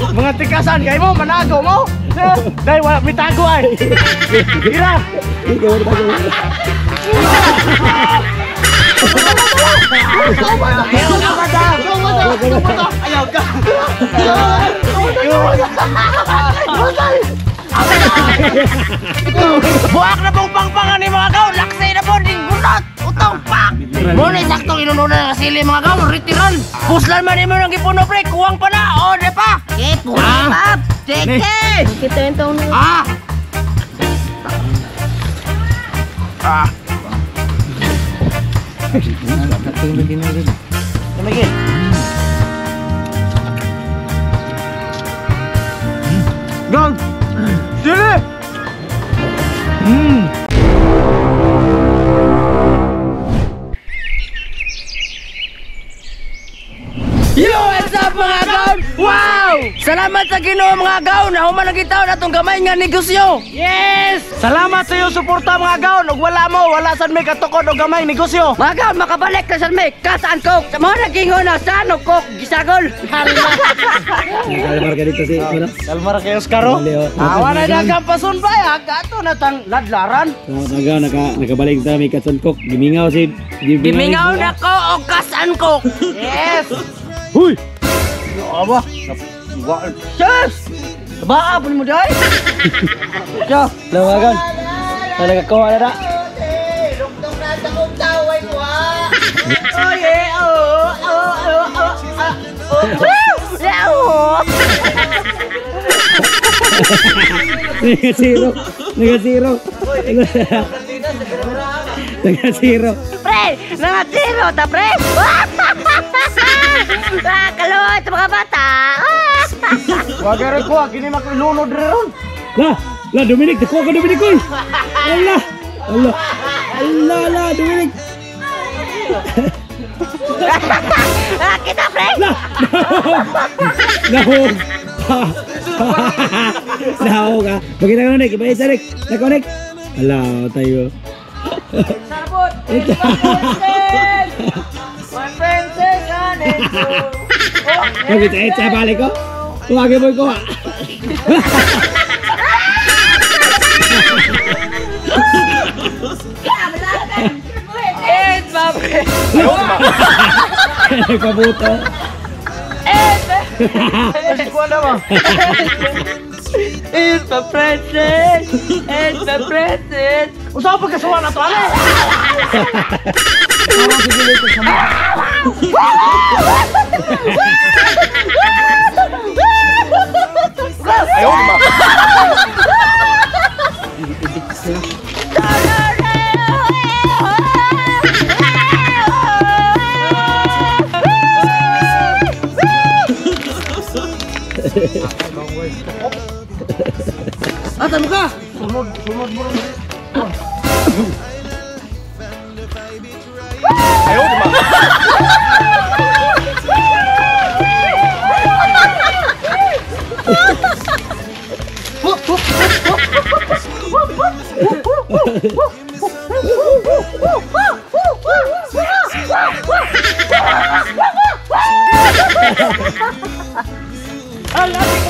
Mga tikasan kay mo, manago mo. Dahil wala mitago ay. Ira. Ayaw ka. Buwak na pong pangpangan ni mga gaw. Laksay na po, ding bunot. Utong pak. Muna saktong inununa ng sili mga gaw. Ritiran. Puslan man mo ng gipuno pre. Kuwang pa na. O, di pa. Eh, puno pa. Cheque. Kita yung taon na. Ah. Ah. Tumigil. Gang. Sili. Yo, what's up mga gaon? Wow! Salamat sa Ginoo mga gaon. Nahuman ang gitaon atong gamay nga negosyo. Yes! Salamat sa iyong suporta mga gaon. Ug wala mo, wala sad may katukod og gamay negosyo. Mga gaon, makabalik na sad may kasaan ko. Sa mga nagingon na saan o kok gisagol. Kalmar ka dito si ano? Kalmar kayo Oscaro. Awa na dagang pasun ba? Agato na tang ladlaran. Mga gaon, nakabalik ta may katsan kok. Gimingaw si Gimingaw na ko og kasaan ko. Yes! Huy! Aba! Yes! Baa po mo day! Yo, lawagan. Talaga ko ala na. Lugtong na sa kong taway ko ha. Oh yeah, oh, oh, oh, oh, oh. Oh! Nega zero. Nega zero. Nega zero. Pre! Nanga zero ta pre! Ah, kaluoy sa mga bata! Wagare ko, kini makulunod ron. La, la Dominic, dako ka Dominic oy. Allah. Allah. Allah la Dominic. Ah, kita pre! La. Nahog. Nahog ah. Pakita ka Nick, iba Nick. Nako Nick. Ala, tayo. Sarabot! My princess and Bakit eh, sa balik ko? Tuwagin mo ko ah. Eh, babe! Nagpabuto. Kuha na ba? It's my princess! It's my princess! Usa pa kasuwa na to ale. Ayaw ma. Ata mo ka! Sunod, sunod mo ron. Ayaw ma.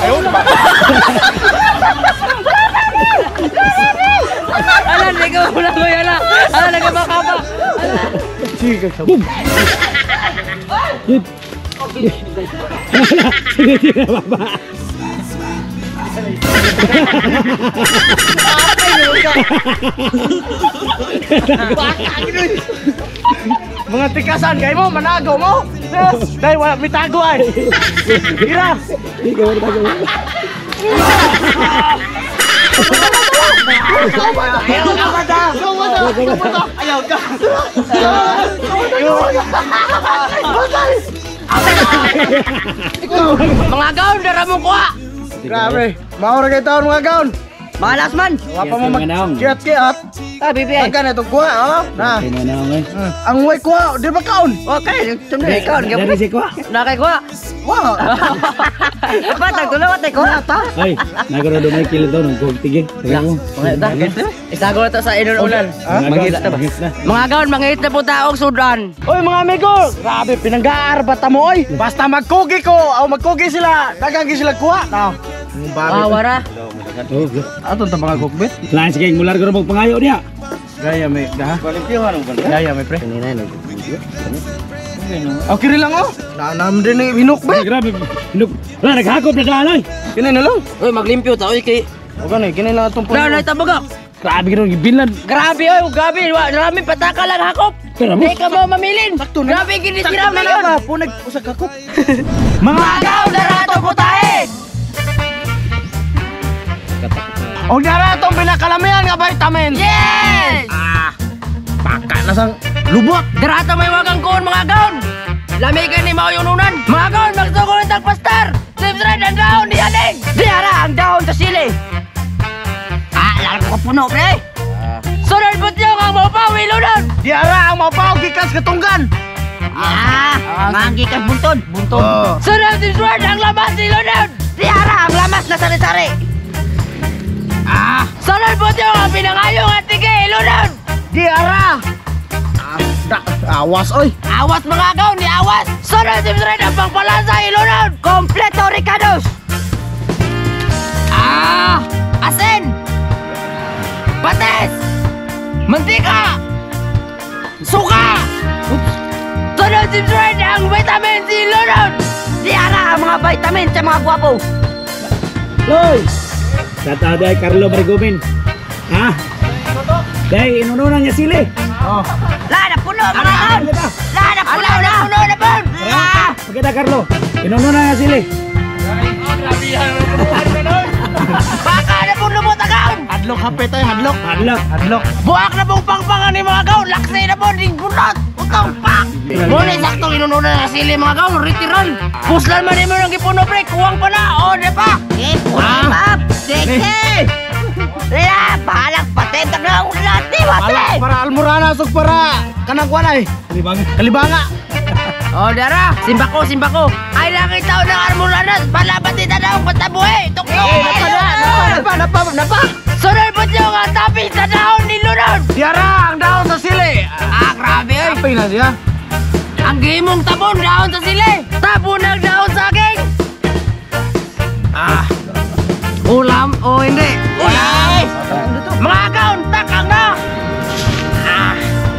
Ayaw ma. Ala, nagawa mo na mo yan ah! Ala, nagawa ka pa! Boom! Yun. Wala, sige, sige, baba. Mga tikasan kay mo, manago mo. Dahil wala mitago ay. Ira. Ikaw, tago. Ayaw ka. Mga gaon, dara mo kuha! Grabe, maura kay taon mga gaon. Malas man. Wa pa mo mag kiat-kiat. Ah, bibi ay. Pagka na itong kuha, oh. Na. Ang way kuha, di ba kaon? Okay, sumli ikaw. Dari si kuha. Nakay kuha. Wow. Patag tulo atay kuha. Ay, nagaro Dominic kilo daw nagkog tigil. Isago na to sa inununan. Mangit na. Mga gaon, mangit na po taong sudan. Oy mga amigo, grabe pinanggaar bata mo oy. Basta magkugi ko, o magkugi sila, daghang sila kuha. Na. Wawara. Oh, Aton ta mga gukbit. Lain sige mular garo magpangayo niya. Gaya may daha. Gaya may pre. Okay rin lang oh. Naanam din ni hinukbit. Grabe. Wala naghakop na daan oy. Kini na lang. Uy, maglimpyo ta oy kay. O gani, kini lang atong Na na tabaga. Grabe garo gibilan. Grabe oy, grabe. Rami pataka lang hakop. Pero mo. Di ka mo mamilin. Sakto na. Grabe gini Sakto sira na yun. lang po nag usag hakop. Mga gaon, darato po tayo. Og dara atong pinakalamihan nga vitamin. Yes! Ah. Baka na sang lubot. Darato may wagang kuon mga gaon. Lamigan ni Mao yung nunan. Mga gaon, magsugo ng tagpastar. Sibsred ang daon ni Aning. Diara ang daon sa sili. Ah, largo ko puno, pre. Sunod po ang mapawi lunan. Diara ang mapaw gikas katunggan. Ah, manggi ka bunton. Bunton. Oh. Sunod sibsred ang lamas ni lunan. Diara ang lamas na sari-sari. Ah, sunod po ang pinangayong at tige lunan. Diara. Awas oy. Awas mga agaw ni awas. Sunod sibsred ang pangpalasa ilunan. Kompleto Ricardos. Ah, asin. Patis. Mantika. Suka. Oops. Sunod sibsred ang vitamin C lunan. Diara ang mga vitamin sa mga gwapo. Loy. Shout out dai Carlo Bargomen. Ha? Dai inununan niya sili. Oh. Lana puno mga agaw. Lana puno na puno na pun. Ah. Pagkita Carlo. Inununan niya sili. Baka na pong lumot agaw. Hadlok hape tayo, hadlok. Hadlok. Hadlok. Buwak na pong pangpangan ni mga gaw, laksay na po, ding bunot, utong pak! Muna saktong inununan na sili mga gaw, ritiral! Puslan man mo ng gipuno pre, kuwang pa na, o na pa! Eh, pa! Sige! La, bahalak patentak na ang lahat ni Para, para almurana sug para kanang kuan ay. Kalibanga. Kalibanga. O, dara, simbako, simbako! Ay, langit tao ng armuranas, palabat ni tanawang patabuhi! Tuktok! Napa na, napa, napa, napa. Sunod po siyo nga tapi sa dahon ni Lunon! Diara ang daon sa sili. Ah, grabe oy! Hape na siya. Ang gimong tabon, dahon sa sili! Tabon ang dahon sa aking! Ah! Ulam o hindi? Ulam! Mga gaon, takang na! Ah!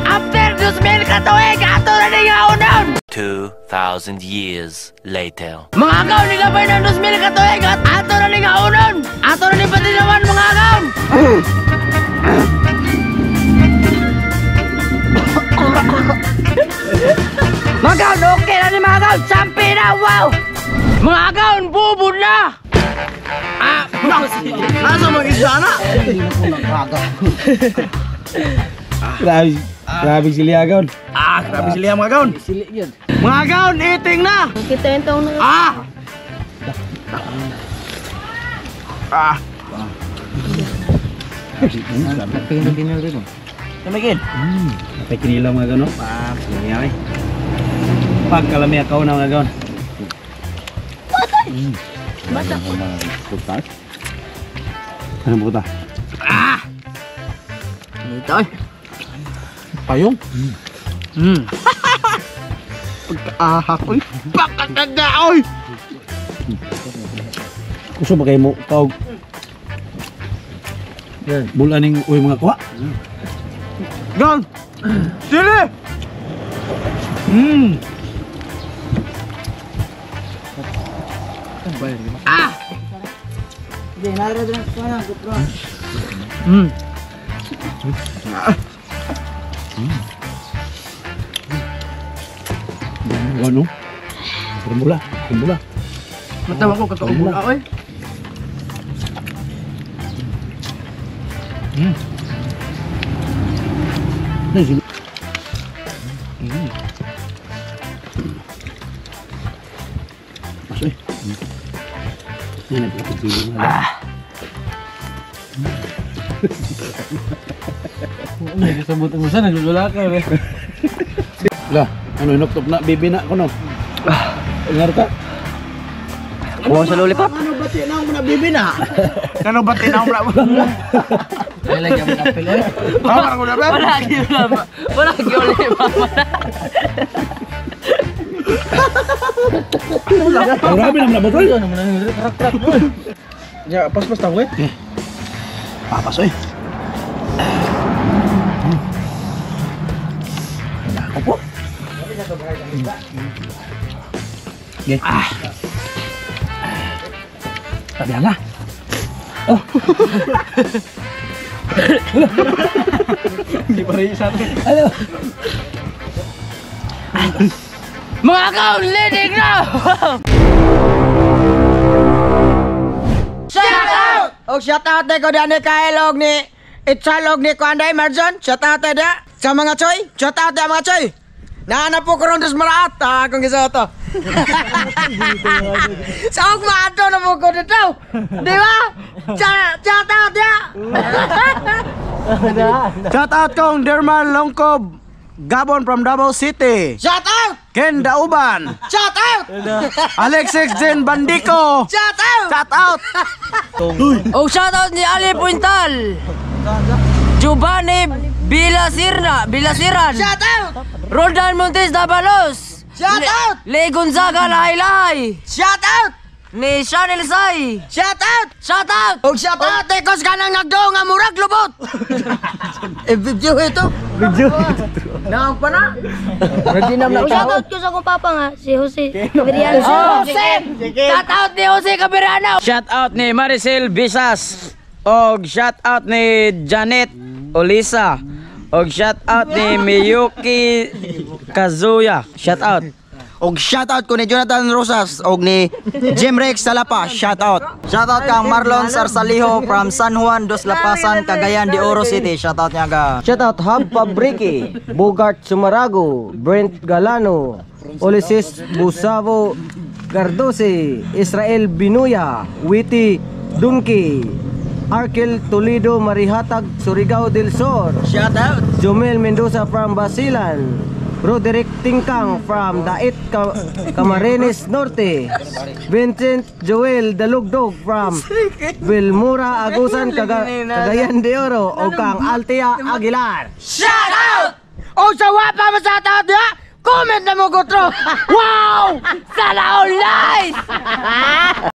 After 2,000 katuig, ato na ni nga unon! 2,000 years later. Mga gaon, nilabay ng 2,000 katuig at ato na ni nga unon! Ato na ni patilawan mga gaon! Mga gaon, okay na ni mga gaon! Sampi na, wow! Mga gaon, bubod na! Ah! Nasa mga isda na? Grabe. Grabe sili agaw. Ah, grabe sila mga gaon. Mga gaon, eating na. Kita yung taong na. Ah! Ah. Patay kinilaw mga gaon. Ah, sige ay. Pagkalami akaw na mga gaon. Bata. Ano buta? Ah! Dito eh. Payong. Pagkaahak oy. Pakakanda oy. Kuso ba kayo mo kaog? Bulaning uy mga kuha. Gaon. Sili. Ah! Ano? Remula, remula. Matawa ko katoong bula oy. Pasok eh. Yan ang pinapagpili mo. Ah. Sabot mo sa naglula ka eh. Lah, ano inuktok na bibi na kuno. Ingar ka. Kuha sa lollipop. Ano ba tinaw mo na bibi na? Kano ba tinaw mo na? Tama ko na ba? Wala gyud wala. Wala gyud wala. Grabe naman na botol. Ya, pas-pas tawid. Papas oy. Ako po. Okay. Ah. Tabi na. Oh. Hindi pa rin isa. Ano? Mga kaon leading na. Shout out! Og shout out ko dani kay og ni Itsalog ni Kuanday Marjon. Shout out da sa mga choy. Shout out da mga choy. Naana po karon dos maraat akong gisoto. Sa og maadto na mo ko dito. Di ba? Shout out da. Shout out kong Derman Longkob Gabon from Davao City. Shout out! Ken Dauban. Shout out! Alexis Jen Bandico. Shout out! Shout out! Oh, shout out ni Ali Puintal. Giovanni Bilasirna, Bilasiran. Shout out! Roldan Montes Dabalos. Shout out! Le Gonzaga Laylay. Shout out! Ni Chanel Say. Shout out! Shout out! Og shout out ko sa kanang nagdoo nga murag lubot. Eh video ito. Video. Naong pa na. Ready na Oh, shout out ko sa akong papa nga, si Jose Cabrera. Oh, Shout out ni Jose Cabrera. Shout out ni Maricel Bisas. Og shout out ni Janet Olisa. Og shout out ni Miyuki Kazuya. Shout out. Og shout out ko ni Jonathan Rosas og ni Jim Rex Salapa. Shout out. Shout out kang Marlon Sarsaliho from San Juan dos Lapasan, Cagayan de Oro City. Shout out niya ka. Shout out Hub Pabriki, Bogart Sumarago, Brent Galano, Ulises Busavo Gardose, Israel Binuya, Witty Dunki, Arkel Toledo Marihatag, Surigao del Sur, Shout out. Jomel Mendoza from Basilan, Roderick Tingkang from Dait Camarines Norte, Vincent Joel Dalugdog from Vilmura Agusan Cagayan de Oro o kang Altea Aguilar. Shout out! Og sa wapa mo shout out ya. Comment na mo gutro. Wow! Sana all nice!